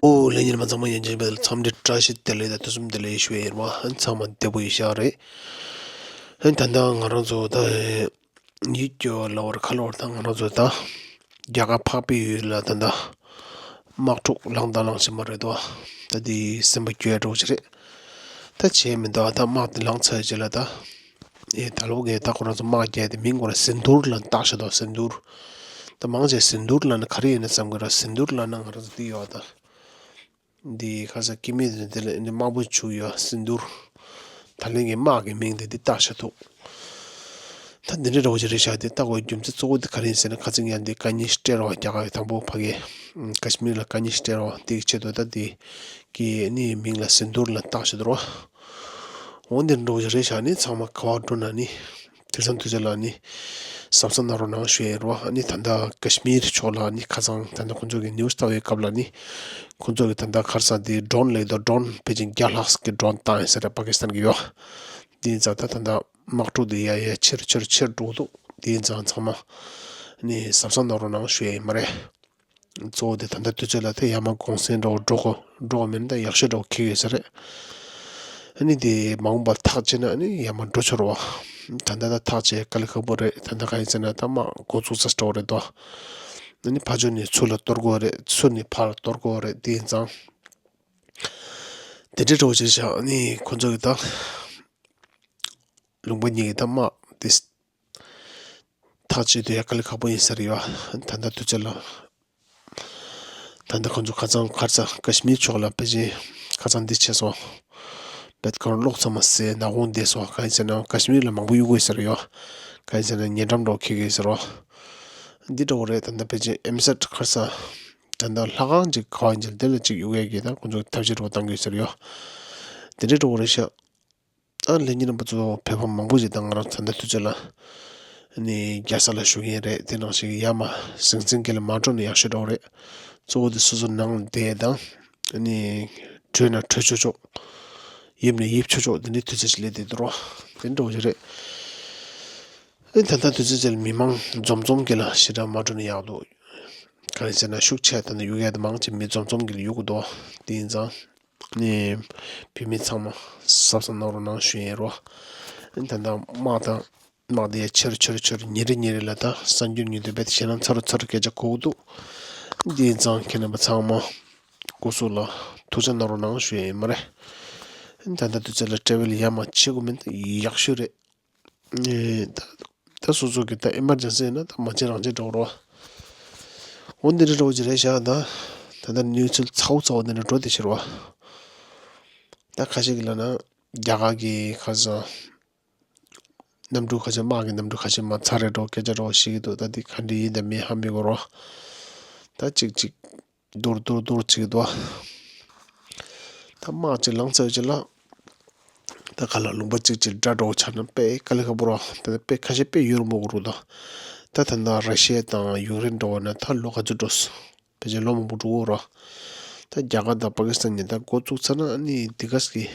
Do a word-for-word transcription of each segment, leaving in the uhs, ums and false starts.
ཨོ་ལྷན་རྒྱས་མ་ཚང་མ་ཡན་ཆད་པའི་འཚམས་འདྲི་བཀྲ་ཤིས་བདེ་ལེགས་དང་ཐུགས་བསམ་བདེ་ལེགས་ཞུ་ཡ་ཡིན་པ། ཚང་མ་བདེ་པོ་ཡིན་ཤག་རེད། ད་ལྟ་ང་རང་ཚོ་ད་ཡིད་སྐྱོ་ལ་བར་ཁ་ལོ་བར་ད་ང་རང་ཚོ་ད་རྒྱ་གར་འཕགས་པའི་ཡུལ་ལ་ད་ལྟ་དམག་འཁྲུག་ལངས་དང་ལངས་བཞིན་པ་རེད་དོ། ད་འདི་སེམས་པ་སྐྱོ་ཡ་འདྲ་བོ་ཅིག་རེད། ད་བྱས་མི་འདུག་ད་དམག་དེ་ལངས་ཚར་རྗེས་ལ་ད། ཨེ་ད་ལོ་གི་ད་ཁོ་རང་ཚོ་དམག་རྒྱག་དེ་མིང་ཁོ་རང་སིནྡུར་ལབ་བཏགས་བཞག་འདུག་སིནྡུར། ད་མང་ཆེ་སིནྡུར་ལབ་ན་ག་རེ་ཡིན་ན་བསམ་གི་ར། སིནྡུར་ལབ་ན་ང་རང་ཚོ་འདི་ཡོད་ད། འདི་ཁ་ས་སྐྱེ་དམན་དེ་ལ་ཨེ་དམར་པོ་བྱུག་ཡོད་སིནྡུར། ད་ལན་གྱི་དམག་གི་མིང་དེ་འདི་བཏགས་བཞག་འདུག་ད་འདི་འདྲ་འདྲ་བོ་ཅིག་རེད་ཤག་དེ་ལྟ་དགོས་རྒྱུ་མཚན་གཙོ་བོ་དེ་ག་རེ་ཡིན་ཟེར་ན། ཁ་ཚིག་ཡང་འདི་དཀའ་ངལ་སྤྲད་རོགས། རྒྱ་གར་གྱི་དང་པོ་ཕ་གི་ཀ་ཤི་མིར་ལ་དཀའ་ངལ་སྤྲད་རོགས། དེ་གི་ཆེད་དུ་ད་དེ་གི་ནི་མིང་ལ་སིནྡུར་ལབ་བཏགས་བཞག་འདུག་རོ། འོ་འདི་འདྲ་བོ་ཞིག་རེད་ཤག་ནི་ཚང་མ་ག་བ་འགྲོ་ན་ནི་དེང་སང་དུས་ཚོད་ལ་ནི་གཟབ་གཟབ་གནང་རོགས་གནང་ཞུ་ཡ་ཡིན་རོ། ཨ་ནི་ད་ལྟ་ཀ་ཤི་མིར་ཕྱོགས་ལ་ནི་ཁ་སང་ད་ལྟ་ཁོང་ཚོ་གི་ནིའུ་སི་ལྟ་བའི་སྐབས་ལ་ནི་ཁོང་ཚོ་གི་ད་ལྟ་ཁར་ས་དེ་ཌོན་ལབ་དོ། ཌོན་ཕལ་ཆེར་བརྒྱ་ལྷག་གི་ཌོན་བཏང་ཡིན་ཟེར་ར། པ་ཀི་སི་ཐན་གི་ཡོད། དེ་ཡིན་ཙང་ད་ད་ལྟ་དམག་འཁྲུག་དེ་ཡ་ཡ་ཆེར་ཆེར་ཆེར་འགྲོ་གི་འདུག་དེ་ཡིན་ཙང་ཚང་མ་ནི་གཟབ་གཟབ་གནང་རོགས་གནང་ཞུ་ཡ་ཡིན་མ་རེད། གཙོ་བོ་དེ་ད་ལྟ་དུས་ཚོད་ལ་དེ་ཡར་མར་གུང་སེང་འགྲོ་འགྲོ་གོ་འགྲོ་གོ་མིན་ད་ཡག་ཤོས་འགྲོ་ཁེལ་ཡོད་ས་རེད། ཨ་ནི་དེ་མ་འོངས་པར་ཐག་བཅད་ན་ཨ་ནི་ཡར་མར་འགྲོ་ཆོག་རོ། ད་ལྟ་ད་ཐག་བཅད་དཀའ་ལས་ཁག་པོ་རེད། ད་ལྟ་ག་ཡིན་ཟེར་ན་ད་དམག་འགོ་བཙུགས་ཚར་འགྲོ་རེད་དོ། ཨ་ནི་ཕར་ཕྱོགས་ནས་ཚུར་ལ་གཏོར་དགོས་རེད། ཚུར་ནས་ཕར་ལ་གཏོར་དགོས་རེད། དེ་ཡིན་ཙང་དེ་འདྲའི་འགྲོ་བྱེད་བྱ་ཨ་ནི་ཁོ་ཚོ་གི་ད་ལུང་པ་གཉིས་ཀྱི་ད་དམག་དེ། ཐག་གཅོད་དུ་ཡ་དཀའ་ལས་ཁག་པོ་ཡིན་ས་རེད་ཡ། ད་ལྟ་དུས་ཚོད་ལ། ད་ལྟ་ཁོང་ཚོ་ཁ་སང་ཁར་ས་ཀ་ཤི་མིར་ཕྱོགས་ལ་ཕལ་ཆེར་ཁ་སང་འདི་བྱས་སོང་། བེད་ཁོ་རང་གློག་ཚང་མ་ཟད་ནག་ཁུང་བསྡད་སོང་། གང་ཡིན་ཟེར་ན་ཀ་ཤི་མིར་ལ་མང་པོ་གཡུག་དགོས་ས་རེད་ཡ། གང་ཡིན་ཟེར་ན་ཉེ་འགྲམ་འགྲོ་ཁེལ་གི་ཟེར་རོ། འདི་འདྲ་བོ་རེད། ད་ལྟ་ཕལ་ཆེར་ཨེམ་སེ་ཊི་ཁར་ས། ད་ལྟ་ལྷ་ཁང་ཅིག་ག་བ་ཡིན་ཅིག་དེ་ལ་ཅིག་གཡུག་ཡ་གི་ད་ཁོང་ཚོ་ཐབས་ཤེས་འགྲོ་བཏང་གི་ཟེར་ཡ། དེ་འདྲ་འགྲོ་བོ་རེད་ཤག་ཨ་ལྷན་རྒྱས་རྣམ་པ་ཚོ་བོད་པ་མང་པོ་ཞིག་དང་ང་རང་ད་ལྟ་དུས་ཚོད་ལ་ནི་རྒྱལ་ས་ལ་བཞུགས་མཁན་རེད། དེ་ནང་བཞིན་ཡར་མར་ཟིང་ཟིང་གི་ལ་མ་འགྲོ་ན་ཡག་ཤོས་འདྲ་བོ་རེད། གཙོ་བོ་དེ་སོ་སོ་ནང་ལ་བསྡད་དང་ནི་བྲོས་ན་བྲོས་ཆོག་ཆོག་ཡིབ་ན་ཡིབ་ཆོག་ཆོག་དེ་འདྲའི་དུས་ཚོད་ཞིག་སླེབས་བསྡད་འདུག་རོ། དེ་འདྲ་བོ་ཞིག་རེད། ཨེ་ད་ལྟ་དུས་ཚོད་ཅིག་ལ་མི་མང་འཛོམས་འཛོམས་གི་ལ་ཞེ་དྲག་མ་འགྲོ་ན་ཡག་འདུག་གང་ཡིན་ཟེར་ན་ཤུགས་ཆེ་ད་ནི་གཡུག་ཡ་དེ་མང་ཆེ་མི་འཛོམས་འཛོམས་གི་ལ་གཡུག་གི་འདུག་དེ་ཡིན་ཙང་། ནས་བོད་མི་ཚང་མ་གཟབ་གཟབ་གནང་རོགས་གནང་ཞུ་ཡིན་རོ། ད་ལྟ་དམག་དང་དམག་དེ་ཆེར་ཆེར་ཆེར་ཉིན་རེ་ཉིན་རེ་ལ་ད་གསར་འགྱུར་ཉུང་དུ་བེད་ཞེད་སྣང་ཚ་རུ་ཚ་རུ་སྐད་ཆ་གོ་གི་འདུག་འདི་ཡིན་ཙང་ཁྱེད་རྣམ་པ་ཚང་མ་སྐུ་གཟུགས་ལ་ཐུགས་ཆ་གནང་རོགས་གནང་ཞུ་ཡིན་མ་རེད། ད་ལྟ་དུས་ཚོད་ལ་ཊེ་རེ་ཝལ་ཡར་མར་བྱེད་དགོས་མིན་ད་ཡག་ཤོས་རེད། ཨེ་ད་ད་སོ་སོ་གི་ད་ཨེ་མར་ཇེན་སི་ཡིན་ན་ད་མ་བྱེད་རང་བྱེད་འགྲོ་རོགས། འོ་འདི་འདྲ་འགྲོ་གི་རེད་ཤག་ད་ད་ད་གནས་ཚུལ་ཚ་བོ་ཚ་བོ་འདི་འདྲ་འགྲོ་བསྡད་ཤག་རོ། ད་ཁ་ཤས་ཀྱིས་ལབ་ན་རྒྱ་གར་གྱི་ཁ་སང་གནམ་གྲུ་ཁ་ཤས་དམག་གི་གནམ་གྲུ་ཁ་ཤས་མར་ཚར་རེད་འགྲོ་སྐད་ཆ་འགྲོ་བཤད་ཀྱི་འདུག་ད་འདི་ག་འདྲ་ཡིན་དང་མིན་ཧ་མི་གོ་རོ། ད་ཅིག་ཅིག་རྡོར་རྡོར་རྡོར་བྱེད་ཀྱི་འདུག་ད་དམག་ཅིག་ལངས་ཚར་རྗེས་ལ། ད་ག་ལ་ལུང་པ་གཅིག་གཅིག་དགྲ་འགྲོ་ཆགས་ན་དཔེ་དཀའ་ལས་ཁག་པོ་རེད། དེ་ནས་དཔེ་ཁ་ཤས་དཔེ་ཡུན་རིང་པོ་འགོར་འདུག་ད་ད་ལྟ་ར་ཤི་ཡ་དང་ཡུཀ་རེན་འགྲོ་བ་ན་ད་ལོ་ག་ཚོད་འགྲོ་སོང་། ཕལ་ཆེར་ལོ་མང་པོ་འགྲོ་གི་རེད། ད་རྒྱ་གར་དང་པ་ཀི་སི་ཐན་གཉིས་ད་འགོ་བཙུགས་ཚར་ན་ཨ་ནི་འདི་ག་ཟེ་གི་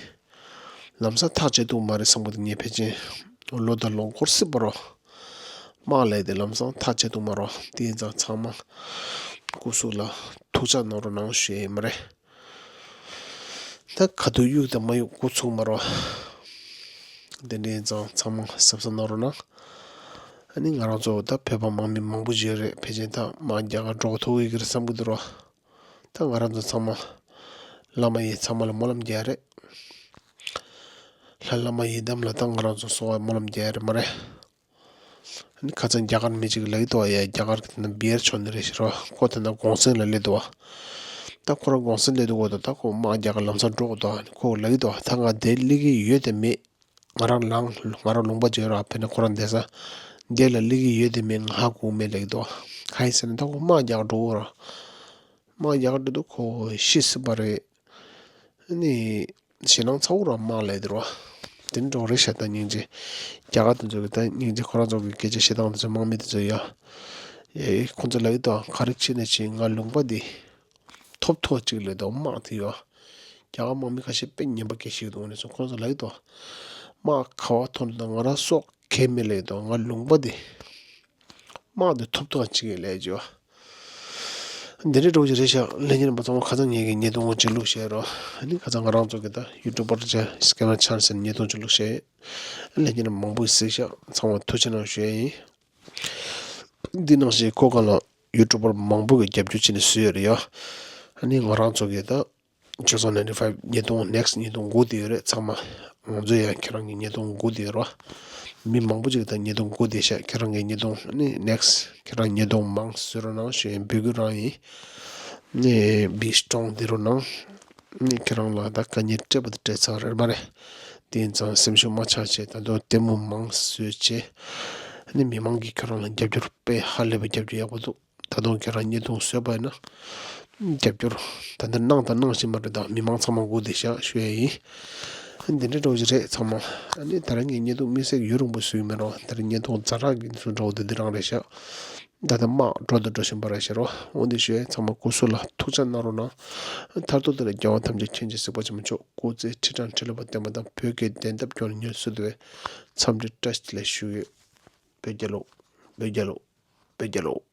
ལམ་སང་ཐག་བཅད་ཐུབ་མ་རེད་བསམ་གི་འདུག་ངས་ཕལ་ཆེར་ལོ་དང་ལོ་འགོར་སྲིད་པ་རེད། དམག་ལས་དེ་ལམ་སང་ཐག་བཅད་ཐུབ་མ་རེད། དེ་ཡིན་ཙང་ཚང་མ་སྐུ་གཟུགས་ལ་ཐུགས་ཅག་གནང་རོགས་གནང་ཞུ་ཡ་ཡིན་མ་རེད། ད་ག་དུས་གཡུག་དང་མ་གཡུག་འགོ་ཚུགས་མ་རེད། དེ་འདྲ་ཡིན་ཙང་ཚང་མ་གཟབ་གཟབ་གནང་རོགས་གནང་། ཨ་ནི་ང་རང་ཚོ་ད་བོད་པ་དམག་མི་མང་པོ་ཡོད་རེད། ཕལ་ཆེར་ད་དམག་རྒྱག་གར་འགྲོ་ཐུབ་ཀྱི་རེད་བསམ་གྱི་འདུག་རོ། ད་ང་རང་ཚོ་ཚང་མ་བླ་མ་ཡི་ཚང་མ་ལ་སྨོན་ལམ་རྒྱག་རེད། ལྷ་བླ་མ་ཡི་དམ་ལ་ད་ང་རང་ཚོ་གསོལ་བ་སྨོན་ལམ་རྒྱག་རེད་མ་རེད། ཨ་ནི་ཁ་སང་རྒྱ་གར་མི་གཅིག་ལབ་ཀྱི་འདུག་བ། ཡ་རྒྱ་གར་གྱི་ད་བི་ཡར་ཕྱོགས་ནས་རེད་ཤག་རོ། ཁོ་ད་ལྟ་གུང་སེང་ལ་སླེབས་འདུག་བ། ད་ཁོ་རང་གུང་སེང་སླེབས་འདུག་གོ་ད་ད་ཁོ་དམག་རྒྱག་གར་ལམ་སང་འགྲོ་གི་འདུག་ཁོ་ལབ་ཀྱི་འདུག་བ། ད་ང་འདིར་སླེབས་ཀྱི་ཡོད་དམ་མེད། ང་རང་ལང་ང་རང་ལུང་པ་བརྗེ་ར་ཕེབས་ན་ཁོ་རང་བསྡད་ས་འདི་ལ་སླེབས་ཀྱི་ཡོད་དམ་མེད་ང་ཧ་གོ་མེད་ལབ་ཀྱི་འདུག་གང་ཡིན་ཟེར་ན་ད་ཁོ་དམག་རྒྱག་འགྲོ་གི་ར། དམག་རྒྱག་འགྲོ་དུས་ཁོ་ཤི་སྲིད་པ་རེད། ཨ་ནི་ཞེད་སྣང་ཚ་བོ་རང་དམག་ལས་དེ་རོ། དེ་འདྲ་རེད་ཤག་ད་སྙིང་རྗེ། རྒྱ་གར་དེ་ཚོ་གི་ད་སྙིང་རྗེ། ཁོ་རང་ཚོ་གི་སྐད་ཆ་བཤད་སྟངས་དེ་ཚོ་དམག་མི་དེ་ཚོ་ཡ། ཨེ་ཁོ་ཚོ་ལབ་ཀྱི་འདུག་ག་རེ་བྱས་ནས་བྱས་ང་ལུང་པ་འདི། ཐོབ་ཐོབ་ཅིག་ལས་དོ་དམག་དེ་ཡོད། རྒྱ་གར་དམག་མི་ཁ་ཤས་དཔེ་ངན་པ་སྐད་ཤིག་འདུག་ནས་སོང་ཁོང་ཚོ་ལབ་ཀྱི་འདུག་དམག་ག་བ་ཐོན་དང་ང་རང་སྲོག་གས་མེད་ལབ་ཀྱི་འདུག་ང་ལུང་པ་དེ་ དམག་དེ་ཐུབ་ཐག་ཆོད་ཀྱི་ལས་བྱེད་པ། འདི་འདྲའི་འགྲོ་གི་རེད་ཤག་ལྷན་རྒྱས་རྣམ་པ་ཚང་མ་ཁ་སང་ངས་ཀྱི་བརྙན་ཐུང་ཅིག་བླུགས་བཞག་རོ། ཨ་ནི་ཁ་སང་ང་རང་ཚོ་གི་ད་ཡུ་ཊུབ་པར་ཅིག་སི་ཀེམ་མར་ཆན་སི་བརྙན་ཐུང་ཅིག་བླུགས་བཞག་ལྷན་རྒྱས་རྣམ་པ་མང་པོ་གིས་གཟིགས་ཤག་ཚང་མ་ཐུགས་རྗེ་གནང་ཞུ་ཡ་ཡིན། འདི་ནང་བཞིན་ཁོ་ག་ལ་ཡུ་ཊུབ་པར་མང་པོ་གིས་རྒྱབ་སྐྱོར་བྱས་ནས་བཟོས་ཡོད་རེད་ཡ། ཨ་ནི་ང་རང་ཚོ་གི་ད་ཆོས་ཚང་ninety five བརྙན་ཐུང་next བརྙན་ཐུང་སྒུག་བསྡད་ཡོད་རེད་ཚང་མ། ང་ཚོ་ཡང་ཁྱེད་རང་གི་བརྙན་ཐུང་སྒུག་བསྡད་ཡོད་རེད་བ། མི་མང་པོ་ཅིག་ད་བརྙན་ཐུང་སྒུག་བསྡད་ཤག་ཁྱེད་རང་གི་བརྙན་ཐུང་ནི་next ཁྱེད་རང་བརྙན་ཐུང་མང་བཟོ་རོགས་གནང་ཞུ་ཡ་ཡིན། འབོད་སྐུལ་རང་ཡིན། ནི་be strong བསྡད་རོགས་གནང་། ནི་ཁྱེད་རང་ལ་ད་དཀའ་ངལ་འཕྲད་པ་དེ་འཕྲད་ཚར་རེད་མ་རེད། དེ་ཡིན་ཙང་སེམས་ཤུགས་མ་ཆག་བྱས། ད་དུང་ལྟད་མོ་མང་བཟོས་བྱས། ནི་མི་མང་གིས་ཁྱེད་རང་ལ་རྒྱབ་སྐྱོར་དཔེ་ཧ་ལས་པའི་རྒྱབ་སྐྱོར་ཡག་པོ་འདུག་ད་དུང་ཁྱེད་རང་བརྙན་ཐུང་བཟོས་པ་ཡིན་ན། རྒྱབ་སྐྱོར། ད་ལྟ་གནང་དང་གནང་བཞིན་པ་རེད། ད་མི་མང་ཚང་མ་སྒུག་བསྡད་ཤག་ཞུ་ཡ་ཡིན། འདི་འདྲའི་འགྲོ་གི་རེད་ཚང་མ། ཨ་ནི་ད་རང་གི་བརྙན་ཐུང་དམིགས་བསལ་ཡུན་རིང་པོ་བཟོས་ཡོད་མེད་རོ། ད་རེས་བརྙན་ཐུང་ཛ་དྲག་གི་བཟོ་འདྲ་བོ་དེ་འདི་རང་རེད་ཤག་ད་ལྟ་དམག་འགྲོ་དང་འགྲོ་བཞིན་པ་རེད་ཤག་རོ། འོ་འདི་ཞུ་ཡ་ཚང་མ་སྐུ་གཟུགས་ལ་ཐུགས་ཅག་གནང་རོགས་གནང་། མཐར་ཐུག་དེ་ལ་རྒྱལ་བ་ཐམས་ཅད་མཁྱེན་ཅིང་གཟིགས་པ་ཆེན་པོ་མཆོག་སྐུ་ཚེ་ཁྲི་ཕྲག་ཁྲི་ལོ་བརྟན་པ་དང་། བོད་ཀྱི་བདེན་མཐའ་སྐྱོང་ནས་མྱུར་དུ་གསོལ་འདེབས་འཚམས་འདྲི་བཀྲ་ཤིས་བདེ་ལེགས་ཞུ་གི་ཡོད། བོད་རྒྱལ་ལོ། བོད་རྒྱལ་ལོ། བོད་རྒྱལ་ལོ།